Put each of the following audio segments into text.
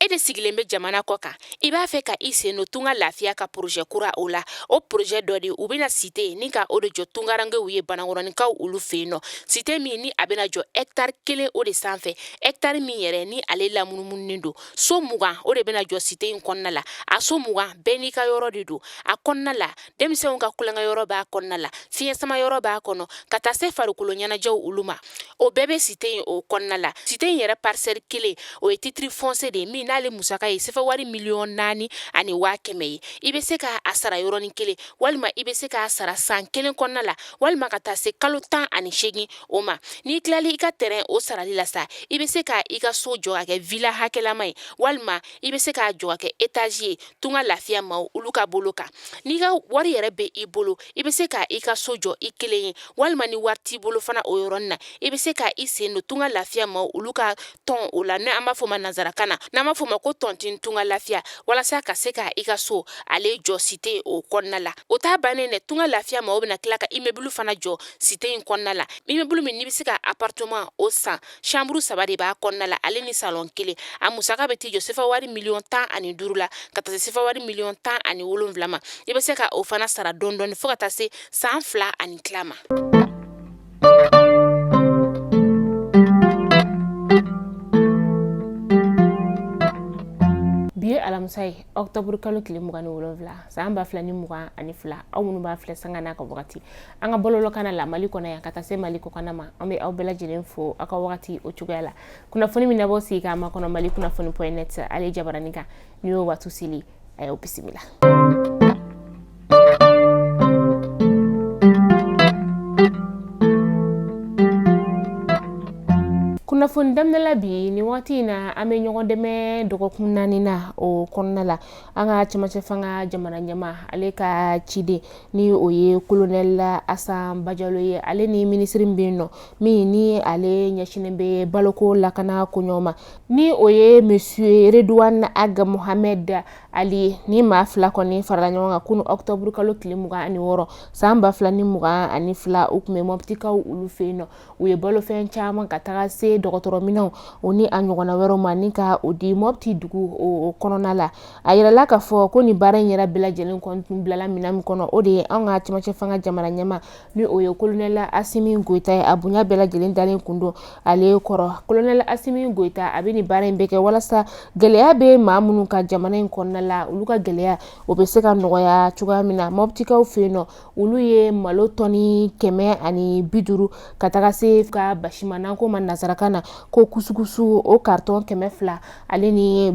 E de sigilen bɛ jamana kɔ kan, i b'a fɛ ka i sen don Tunga Lafiya ka projet kura o la. O projet dɔ de, u bɛna cité ni ka o de jɔ tungarankew ye, Banankɔrɔninkaw olu fɛ yen nɔ. Cité min ni a bɛna jɔ hectare 1 o de sanfɛ, hectare min yɛrɛ ni ale lamunumununen don. So 20 o de bɛna jɔ cité in kɔnɔna la. A so 20 bɛɛ n'i ka yɔrɔ de don a kɔnɔna la. Denmisɛnw ka tulonkɛ yɔrɔ b'a kɔnɔna la, fiɲɛ sama yɔrɔ b'a kɔnɔ, ka taa se farikolo ɲɛnajɛw olu ma. O bɛɛ bɛ cité in o kɔnɔna la. Cité in yɛrɛ parcelle 1, o ye titre foncier de ye min n'ale musaka ye sefa wari 4,1 miliyɔn ye. I bɛ se k'a sara yɔrɔnin kelen, walima i bɛ se k'a sara san 1 kɔnɔna la, walima ka taa se kalo 18 o ma. N'i tilali i ka terrain o sarali la sa, i bɛ se ka i ka so jɔ ka kɛ villa hakɛlama ye, walima i bɛ se k'a jɔ ka kɛ étage ye. Tunga Lafiya maaw olu ka bolo kan, n'i ka wari yɛrɛ bɛ i bolo, i bɛ se ka i ka so jɔ i kelen ye, walima ni wari t'i bolo fana, o yɔrɔnin na, i bɛ se ka i sen don Tunga Lafiya maaw olu ka tɔn o la, n'an b'a fɔ ma nansarakan na, n'an b'a fɔ ma ko tontine Tunga Lafiya, walasa ka se ka i ka so ale jɔ cité o kɔnɔna la. O t'a bannen dɛ. Tunga Lafiya maaw bɛna tila ka immeuble fana jɔ cité in kɔnɔna la, immeuble min n'i bɛ se ka appartement o san, chambre 3 de b'a kɔnɔna la, ale ni salon 1. A musaka bɛ t'i jɔ sefa wari 15 miliyɔn la, ka taa se sefa wari 17 miliyɔn ma. I bɛ se ka o fana sara dɔɔni dɔɔni fo ka taa se san 2 ani tila ma. Bi ye alamisa ye, octobre kalo tile 27, san 2022. Aw minnu b'a filɛ sanga n'a ka wagati an ka bɔlɔlɔkan la, Mali kɔnɔ yan ka taa se Mali kɔkanna ma, an bɛ aw bɛɛ lajɛlen fo aw ka wagati o cogoya la. Kunnafoni min nabɔ sigi k'a makɔnɔ Mali kunnafoni.net ale jabaranin kan, n'i y'o waati seli, a y'aw bisimila. Kunnafoni daminɛ la bi nin waati in na, an bɛ ɲɔgɔn dɛmɛ dɔgɔkun 4 na o kɔnɔna la. An ka cɛmancɛ fanga jamana ɲɛmaa ale ka ciden, ni o ye colonel Asan Bajalo ye, ale ni minisiri min bɛ yen nɔ, min ni ale ɲɛsinnen bɛ baloko lakana koɲɔgɔn ma, ni o ye monsieur Redouane Ag Mohamed Ali, ni maa fila kɔni farala ɲɔgɔn kan kunun octobre kalo tile 26, san 2022. U tun bɛ Mɔptikaw olu fɛ yen nɔ. U ye balofɛn caman ka taga se dɔgɔtɔrɔminɛnw o ni a ɲɔgɔnna wɛrɛw ma, ni ka o di Mɔpti dugu o kɔnɔna la. A yirala k'a fɔ ko nin baara in yɛrɛ bɛɛ lajɛlen kɔni tun bilala minɛn min kɔnɔ, o de ye an ka cɛmancɛ fanga jamana ɲɛmaa, ni o ye colonel Asimi Goyita ye. A bonya bɛɛ lajɛlen dalen kun don ale kɔrɔ. Colonel Asimi Goyita, a bɛ nin baara in bɛɛ kɛ walasa gɛlɛya bɛ maa minnu ka jamana in kɔnɔna la, olu ka gɛlɛya o bɛ se ka nɔgɔya cogoya min na. Mɔptikaw fɛ yen nɔ, olu ye malo tɔni 150 ka taga se ka basima, n'an ko ma nansarakan na ko kusukusu, o carton 250, ale ni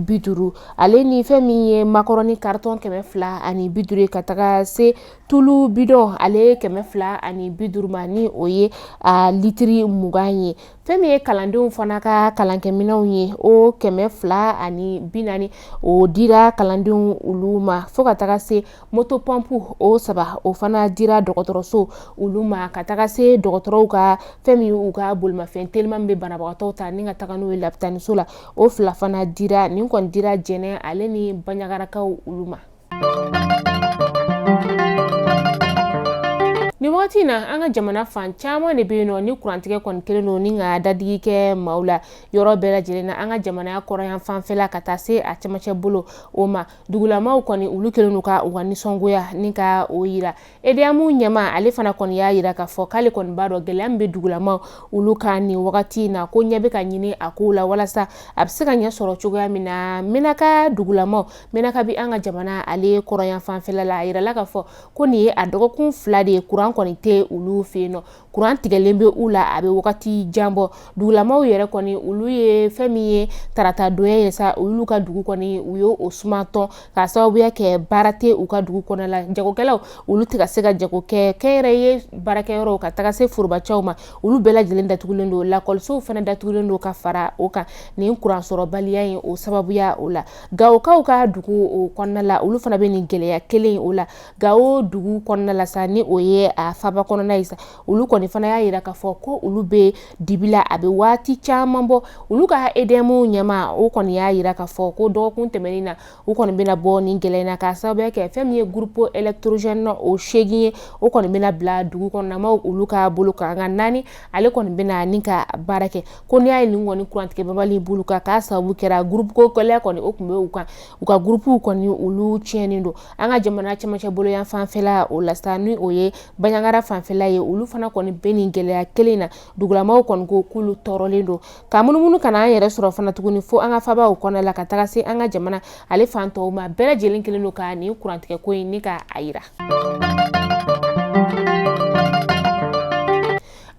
fɛn min ye makɔrɔni carton 250, ka taga se tulu bidɔn ale 250 ma, ni o ye a litiri 20 ye. Fɛn min ye kalandenw fana ka kalankɛminɛnw ye, o 240, o dira kalandenw olu ma, fo ka taga se motopɔnpu o 3, o fana dira dɔgɔtɔrɔso olu ma, ka taga se dɔgɔtɔrɔw ka fɛn min u ka bolimafɛn teliman bɛ banabagatɔw ta ni ka taga n'u ye lapitaniso la, o 2 fana dira. Nin kɔni dira Jɛnɛ ale ni Baɲagarakaw olu ma. Nin wagati in na, an ka jamana fan caman de bɛ yen nɔ ni kurantigɛ kɔni kɛlen don ni ka dadigi kɛ maaw la yɔrɔ bɛɛ lajɛlen na. An ka jamana kɔrɔyan fanfɛla ka taa se a cɛmancɛ bolo o ma, dugulamaw kɔni olu kɛlen don ka u ka nisɔngoya ni ka o yira. EDM ɲɛmaa ale fana kɔni y'a yira k'a fɔ k'ale kɔni b'a dɔn gɛlɛya min bɛ dugulamaw olu kan nin wagati in na, ko ɲɛ bɛ ka ɲini a kow la walasa a bɛ se ka ɲɛ sɔrɔ cogoya min na. Menaka dugulamaw, Menaka bɛ an ka jamana ale kɔrɔyan fanfɛla la, a yirala k'a fɔ ko nin ye a dɔgɔkun 2 de ye kuran kɔni tɛ olu fɛ yen nɔ. Kuran tigɛlen bɛ u la, a bɛ wagati jan bɔ. Dugulamaw yɛrɛ kɔni olu ye fɛn min ye tarata donya ye sa, olu ka dugu kɔni u ye o sumatɔn k'a sababuya kɛ baara tɛ u ka dugu kɔnɔ la. Jagokɛlaw olu tɛ ka se ka jago kɛ, kɛnyɛrɛye baarakɛyɔrɔw ka taga se forobacɛw ma, olu bɛɛ lajɛlen datugulen don. Lakɔlisow fana datugulen don ka fara o kan nin kuran sɔrɔbaliya in o sababuya o la. Gawokaw ka dugu o kɔnɔna la, olu fana bɛ nin gɛlɛya kelen o la. Gawo dugu kɔnɔna la sa, ni o ye a a faba kɔnɔna ye sa, olu kɔni fana y'a yira k'a fɔ ko olu bɛ dibi la a bɛ waati caman bɔ. Olu ka EDM ɲɛmaa, o kɔni y'a yira k'a fɔ ko dɔgɔkun tɛmɛnen na, u kɔni bɛna bɔ nin gɛlɛya in na k'a sababuya kɛ fɛn min ye groupe électrogène o 8 ye, o kɔni bɛna bila dugu kɔnɔnamaw olu ka bolo kan, nka 4 ale kɔni bɛna ni ka baara kɛ. Ko n'i y'a ye nin kɔni kurantigɛ banbali b'olu kan, k'a sababu kɛra groupe ko gɛlɛya kɔni o tun bɛ u kan, u ka groupe kɔni olu tiɲɛnen don. An ka jamana cɛmancɛ bolo yan fanfɛla o la sa, ni o ye Banjagara fanfɛla ye, olu fana kɔni bɛ nin gɛlɛya kelen na. Dugulamaw kɔni ko k'olu tɔɔrɔlen don. Ka munumunu ka na an yɛrɛ sɔrɔ fana tuguni fo an ka fabaw kɔnɔ la, ka taga se an ka jamana ale fan tɔw ma, bɛɛ lajɛlen kelen don ka nin kurantigɛ ko in ni ka a yira.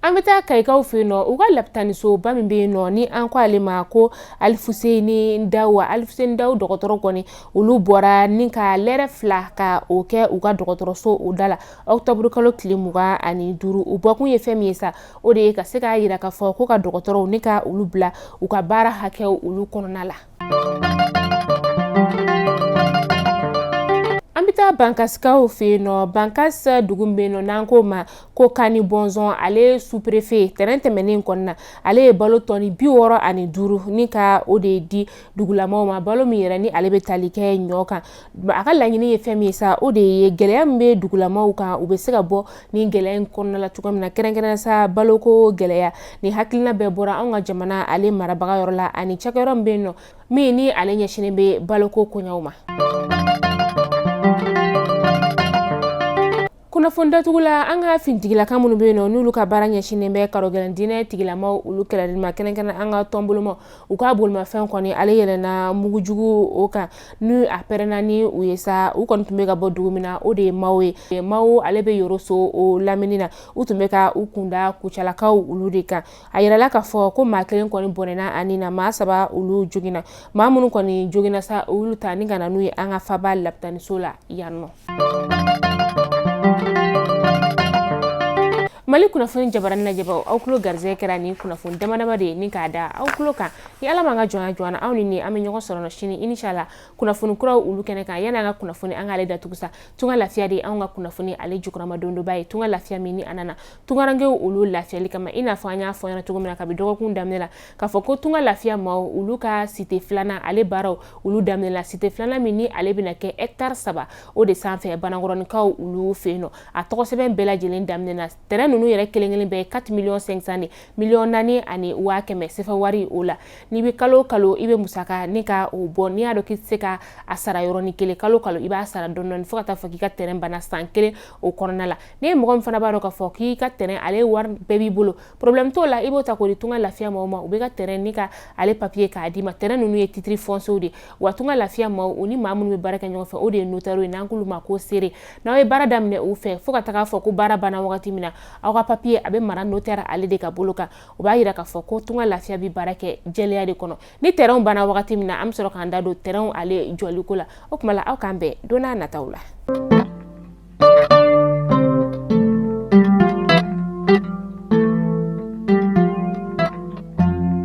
An bɛ taa Kayikaw fɛ yen nɔ, u ka lapitanisoba min bɛ yen nɔ, ni an ko ale ma ko Alifuseni Daw. Alifuseni Daw dɔgɔtɔrɔ kɔni, olu bɔra ni ka lɛrɛ 2 ka o kɛ u ka dɔgɔtɔrɔso o da la ɔkutɔburu kalo tile 25. U bɔkun ye fɛn min ye sa, o de ye ka se k'a yira k'a fɔ ko ka dɔgɔtɔrɔw ni ka olu bila u ka baara hakɛw olu kɔnɔna la. An bɛ taa Bankasikaw fɛ yen nɔ. Bankas dugu bɛ yen nɔ, n'an k'o ma ko Kani Bɔnzɔn, ale sous-préfet, tɛnɛn tɛmɛnen kɔnɔna, ale ye balo tɔni 65 ni ka o de di dugulamaw ma, balo min yɛrɛ ni ale bɛ tali kɛ ɲɔ kan. A ka laɲini ye fɛn min ye sa, o de ye gɛlɛya min bɛ dugulamaw kan, u bɛ se ka bɔ nin gɛlɛya in kɔnɔna la cogo min na, kɛrɛnkɛrɛn sa baloko gɛlɛya. Ni hakilina bɛɛ bɔra anw ka jamana ale marabaga yɔrɔ la ani cakɛyɔrɔ min bɛ yen nɔ, min ni ale ɲɛsinnen bɛ baloko koɲɛw ma. Kunnafoni datugu la, an ka finitigilaka minnu bɛ yen nɔ, n'olu ka baara ɲɛsinnen bɛ karogɛlɛn diinɛ tigilamaw olu kɛlɛli ma, kɛrɛnkɛrɛn an ka tɔnboloma, u ka bolimafɛn kɔni ale yɛlɛnna mugujugu o kan ni a pɛrɛnna ni u ye sa. U kɔni tun bɛ ka bɔ dugu min na, o de ye Mawo ye. Mawo ale bɛ Yoroso o lamini na. U tun bɛ ka u kunda Kucalakaw olu de kan. A yirala k'a fɔ ko maa kelen kɔni bɔnɛna a ni na, maa 3 olu joginna. Maa minnu kɔni joginna sa, olu ta ni ka na n'u ye an ka faba lapitaniso la yan nɔ. Mali kunnafoni jabarani lajɛbaw, aw tulo garisɛgɛ kɛra nin kunnafoni dama dama de ye ni k'a da aw tulo kan. Ni Ala m'an ka jɔnya jɔ an na, aw ni an bɛ ɲɔgɔn sɔrɔ sini inshallah kunnafoni kuraw olu kɛnɛ kan. Yanni an ka kunnafoni an k'ale datugu sa, Tunga Lafiya de anw ka kunnafoni ale jukɔrɔma dondoba ye. Tunga Lafiya min ni a nana tungarankew olu lafiyali kama, i n'a fɔ an y'a fɔ ɲɛna cogo min na kabi dɔgɔkun daminɛ la, k'a fɔ ko Tunga Lafiya maaw olu ka cité filanan ale baaraw olu daminɛ la. Cité filanan min ni ale bɛna kɛ hectare 3 o de sanfɛ Banakɔrɔnikaw olu fɛ yen nɔ, a tɔgɔ sɛbɛn bɛɛ lajɛlen daminɛna. Terrain ninnu yɛrɛ kelen kelen bɛɛ ye 4 millions 500 de, 4,1 million sefa wari o la. N'i bɛ kalo kalo i bɛ musaka ni ka o bɔ, n'i y'a dɔn k'i tɛ se ka a sara yɔrɔnin kelen, kalo kalo i b'a sara dɔɔnin dɔɔnin fo ka taa fɔ k'i ka terrain banna san kelen o kɔnɔna la. Ni ye mɔgɔ min fana b'a dɔn k'a fɔ k'i ka terrain ale wari bɛɛ b'i bolo, problème t'o la, i b'o ta k'o di Tunga Lafiya maaw ma, u bɛ ka terrain ni ka ale papier k'a d'i ma. Terrain ninnu ye titre foncier de. Wa Tunga Lafiya maaw, u ni maa minnu bɛ baara kɛ ɲɔgɔn fɛ, o de ye notaire ye, n'an k'olu ma ko seere. N'aw ye baara daminɛ u fɛ fo ka taga fɔ ko baara banna wagati min na, aw ka papier a bɛ mara notaire ale de ka bolo kan. O b'a yira k'a fɔ ko Tunga Lafiya bɛ baara kɛ jɛlenya de kɔnɔ. Ni terrain banna wagati min na, an bɛ sɔrɔ k'an da don terrain ale jɔliko la. O tuma la, aw k'an bɛn don n'a nataw la.